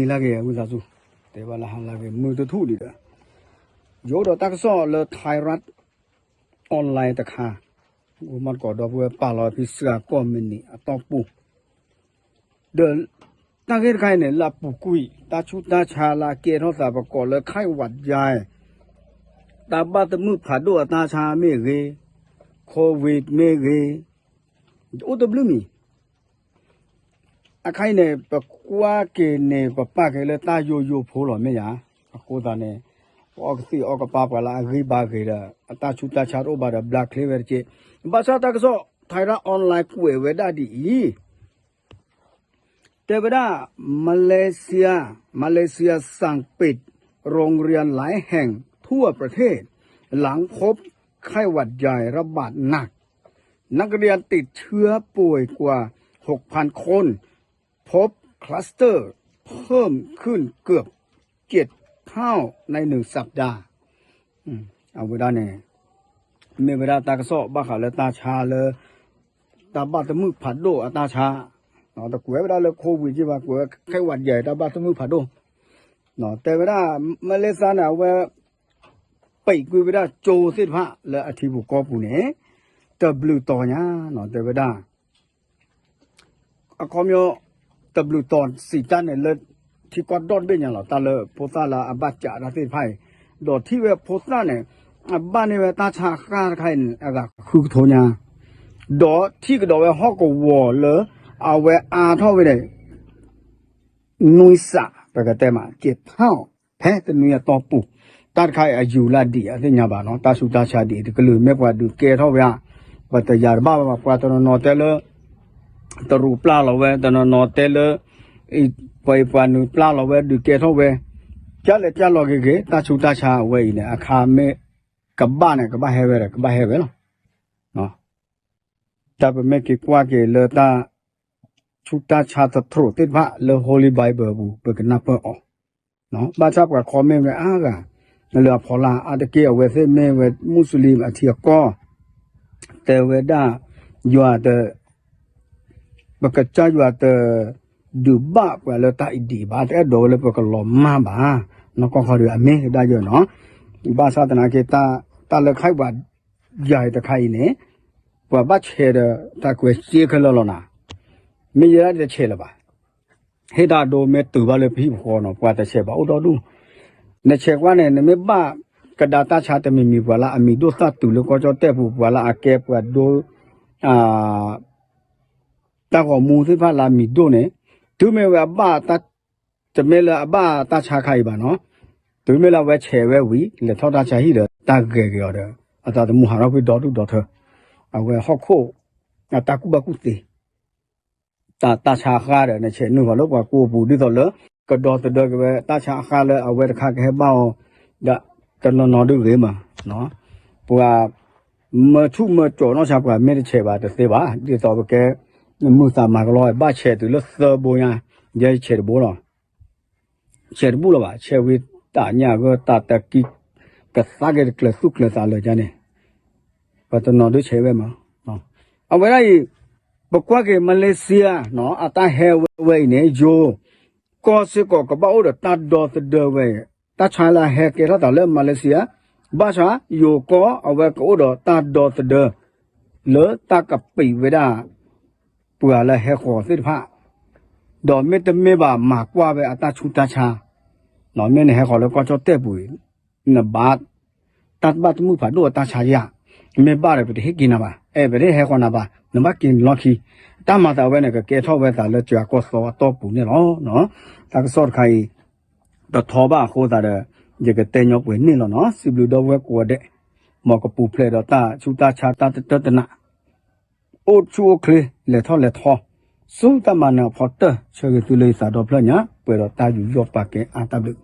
နံၤလၢဂ့ၤ ဝံသးစူၤ, တဲဘၣ်လၢဟါလၢဂ့ၤ မုၢ်တထူၣ်ဒံးဒီး, ယအိၣ်ဒီးတၢ်ကစီၣ်လၢ Thairath Online တခါ, ဂိမးတကိးဒီပုၢ်ဝဲၢ်ပာ်လီၤဖဲစှၤကီၢ်မံးနံးအတီၢ်ပူၤ, ဒီးတၢ်ဂ့ၢ်တခါအံၤန့ၣ် လၢအပူၤကွံာ် တၢ်ဆူးတၢ်ဆါလၢအကဲထီၣ်သးပကိးလၢ ไข้หวัดใหญ่ တၢ်ဘၣ်သမုၣ်ဖးဒိၣ်အတၢ်ဆါမ့ၢ်ဂ့ၤ, COVID မ့ၢ်ဂ့ၤ, အိၣ်တဘျုးမံၤ အခါအံၤန့ၣ် ပကွၢ်က့ၤန့ၣ် ပပာ်က့ၤလၢတၢ်ယိယိဖိလီၤ မ့ၢ်ယါ, အဃိသတးန့ၣ် ပအီကသံၣ်အီကပၤပှၤလၢအဂံၢ်ဘါဂ့ၤဒီး အတၢ်ဆူးတၢ်ဆါတအိၣ်ဘၣ်ဒီး ဘျါချ့ဝဲတက့ၢ်. ဘၣ်ဆၣ်တၢ်ကစီၣ် Thairath Online ကွဲးဝဲဒၣ်ဒ်အံၤ, တဲဝဲဒၣ် มาเลเซีย มาเลเซียสั่งปิดโรงเรียนหลายแห่งทั่วประเทศ หลังพบไข้หวัดใหญ่ระบาดหนัก นักเรียนติดเชื้อป่วยกว่า หกพัน คน พบคลัสเตอร์เพิ่มขึ้นเกือบ เจ็ดเท่าในหนึ่งสัปดาห์ အဝဲဒၣ်န့ၣ် မ့ၢ်ဝဲဒၣ်တၢ်ကစီၣ်ဘၣ်ဃးလၢတၢ်ဆါလၢ တၢ်ဘၣ်သမုၣ်ဖးဒိၣ်အတၢ်ဆါ, တကွဲးဝဲဒၣ်လၢ COVID က့ဘၣ် ကွဲးဝဲ ไข้หวัดใหญ่ တၢ်ဘၣ်သမုၣ်ဖးဒိၣ်, တဲဝဲဒၣ် မလေးရှား န့ၣ် အဝဲ ပိတ်ကွံာ်ဝဲဒၣ်ကၠိသ့ၣ်တဖၣ်လၢအထံပူၤကီၢ်ပူၤန့ၣ် တဘျုးတီၤညါ, တဲဝဲဒၣ် အခီပညီ တဘျုးတီၤစံးတၢ်န့ၣ်လၢ ထံကီၢ်ဒီတဘ့ၣ်ညါလီၤ. တၢ်လၢဖိသၣ်လၢအဘၣ်ကးတၢ်သ့ၣ်တဖၣ်အံၤ, ဒီးထံၣ်ဝဲဖိသၣ်န့ၣ် အဘၣ်န့ၢ်ဝဲတၢ်ဆါအဃၢ်တခါအံၤန့ၣ် အဂၤဃုကထိညါ, ဒီးထံၣ်ကဒီးဝဲဟီၣ်ကဝီၤလၢ အဝဲအါထီၣ်ဝဲန့ၣ် နွံစး ပကတဲမး က့ၤဖးအီၤ ဖဲတနွံအတီၢ်ပူၤ, တၢ်တခါအံၤအယူၤလၢဒံးအသ့ၣ်ညါဘၣ်နီၤ, တၢ်ဆူးတၢ်ဆါဒံးတကလုာ် မ့ၢ်ပှၤဒုးကဲထီၣ်ဝဲဧါ, ပတယၤတဘၣ်ဘၣ်, ပှၤတနီၤနီၤတဲလၢ တရူးပျၢ်လီၤဝဲ, တနီၤနီၤတဲလၢ ပှၤနုာ်ပျၢ်လီၤဝဲ ဒုးကဲထီၣ်ဝဲ, ကလဲၤကလီၤဂ့ၤဂ့ၤ တၢ်ဆူးတၢ်ဆါအဝဲအံၤန့ၣ် အခါမ့ၢ်ကဘၣ်န့ၣ် ကဘၣ်ဟဲဝဲဒီး ကဘၣ်ဟဲဝဲလီၤ. တၢ်ပမ့ၢ်က့ၤကွၢ်က့ၤလၢတၢ် ဆူးတၢ်ဆါသထြိးသ့ၣ်တဖၣ်လၢ Holy Bible အပူၤ ပကနၢ်ပၢၢ်အီၤ, ဘၣ်ဆၣ်ပှၤ comment ဝဲအါဂၤ လၢအဖီလာ် အါတက့ၢ်အဝဲသ့ၣ်မ့ၢ်ဝဲ Muslim အထံအကီၢ်, တဲဝဲဒၣ် ယွၤတ ပကစၢ်ယွၤတ ဒုးဘၣ်ပှၤလၢတၢ်အံၤဒံးဘၣ်, တအဲၣ်ဒိးဝဲလၢပကလီၤမၢ်ဘၣ်, နီၢ်ကီၢ်ခီဒီးအမ့ၢ်ကဒါယွၤနီၤ, ဘၣ်ဆၣ်သနာ်က့ တၢ်လၢ ไข้หวัดใหญ่ တခါအံၤန့ၣ် ပှၤဘၣ်ဆဲးဒီး တၢ်ကွဲးစ့ခဲလၢာ်လီၤနၤ, မ့ၢ်ယဲဒၣ်တဆဲးလၢၤဘၣ်, ဟ့ၣ်တၢ်ဒိမ့ၢ်တုၤဘၣ်လၢပဟံၣ်ပဃီနီၤ ပှၤတဆဲးဘၣ်အိၣ်ဒီဒူၣ်, နဆဲးကွၢ်န့ၣ် နမ့ၢ်ဘၣ်ကဒါတၢ်ဆါတမံၤမံၤ ပှၤလၢအမံၤဒိၣ်သၣ်တုၤလၢကီၢ်ကၠီၣ်တဲၣ်ပူၤ ပှၤလၢအကဲပှၤဒိ တၢ်ဂီၤမူသ့ၣ်တဖၣ်လၢအမံၤဒိၣ်န့ၣ်, တုၤမ့ၢ်ဝဲအဘၣ် တမ့ၢ်လၢအဘၣ်တၢ်ဆါခါအံၤဘၣ်နီၤ, တုၤမ့ၢ်လၢအဝဲဆဲးဝဲဝံၤ လဲၤထီၣ်တၢ်ဆါဟံၣ်ဒီး တၢ်ဂဲၤက့ၤအီၤဒီး အသးသမူဟးထီၣ်ကွံာ်ဒီဒူၣ်ဒီထၢ, အဝဲဟီၣ်ခိၣ် အတၢ်ကူၣ်ဘၣ်ကူၣ်သ့ တၢ် တၢ်ဆါအဃၢ်ဒီး နဆဲးနုာ်ဃီၤလၢပှၤကိးပူၤ ဒ်သိးလၢ ကဒီသဒၢက့ၤဝဲ တၢ်ဆါအဃၢ်လၢအဝဲတခါကဟဲဘၣ်အီၤ ဒီးတနီၤနီၤဒုးဂ့ၤမး, ပှၤ မၢဆူၣ်မၢကၠီၤနီၢ်ဆါ ပှၤမ့ၢ်တဆဲးဘၣ်တသ့ဘၣ်, ဒ်သိးပကဲ မုာ်သးမၤကလီ ဘၣ်ဆဲးတုၤလၢသၢဘိညါ, ယဲဆဲးတဘိလီၤ. ဆဲးတဘူၣ်လၢၤဘၣ်, ဆဲးဝံၤတၢ်ညၣ်ဂၢၢ်တၢ်တကံ ကသါက့ၤတကျၢၤသူၣ်ကျၢၤသးလၢာ်န့ၣ်, ပှၤတနီၤဒုးဆဲးဝဲမး, အဝဲဒၣ်အံၤ ပကွၢ်က့ၤ Malaysia အတၢ်ဟဲဝဲအံၤန့ၣ် ယိၤ ကီၢ်စ့ၢ်ကီးကဘၣ်အိၣ်ဒီးတၢ်ဒီသဒၢဝဲ, တၢ်ဆါလၢအဟဲကဲထီၣ်သးလၢ Malaysia ဘၣ်ဆၣ် ယိၤကီၢ်အဝဲကအိၣ်ဒီးတၢ်ဒီသဒၢ လၢတၢ်ကပံးဝဲဒၣ် ပှၤလၢဟဲဃီၤသ့ၣ်တဖၣ်, ဒီးမ့တမ့ၢ်ဘၣ်မၤကွၢ်ဝဲအတၢ်ဆူးတၢ်ဆါ, မ့ၢ်နဟဲဃီၤလၢကီၢ်ကၠီၣ်တဲၣ်ပူၤ နဘၣ် တၢ်ဘၣ်သမုၣ်ဖးဒိၣ်အတၢ်ဆါယၤ, မ့ၢ်ဘၣ်ဒီး ပတဟ့ၣ်က့ၤနၤဘၣ်, အဲ ပတဟဲဃီၤနၤဘၣ်, နဘၣ်က့ၤနလီၢ်ခံ, တၢ်မၤသးဝဲန့ၣ် ကကဲထီၣ်ဝဲသးလၢစှၤကီၢ်သီအတီၢ်ပူၤန့ၣ်လီၤ. တၢ်ကစီၣ်တခါအံၤ တထီဘၣ်အဃိသတးဒီး ယကတဲညီပှဲၤန့ၣ်လီၤနီၤ, စံးဘျုးဒီပုၢ်ဝဲၢ်ကိးဂၤဒဲး, မ်ကပူၤဖျဲးဒီးတၢ်ဆူးတၢ်ဆါတၢ်တတၢတနး အိၣ်ဆူၣ်အိၣ်ချ့ လဲၤထီၣ်လဲၤထီ, ဆူတၢ်မၤနၢၤအဖီတၢၢ် ဆၢဂ့ၤသုလၢယသးဒီဖျၢၣ်ညါ ပှဲၤဒီးတၢ်ယူးယီၣ်ပာ်ကဲအါတၢ်ဘျုး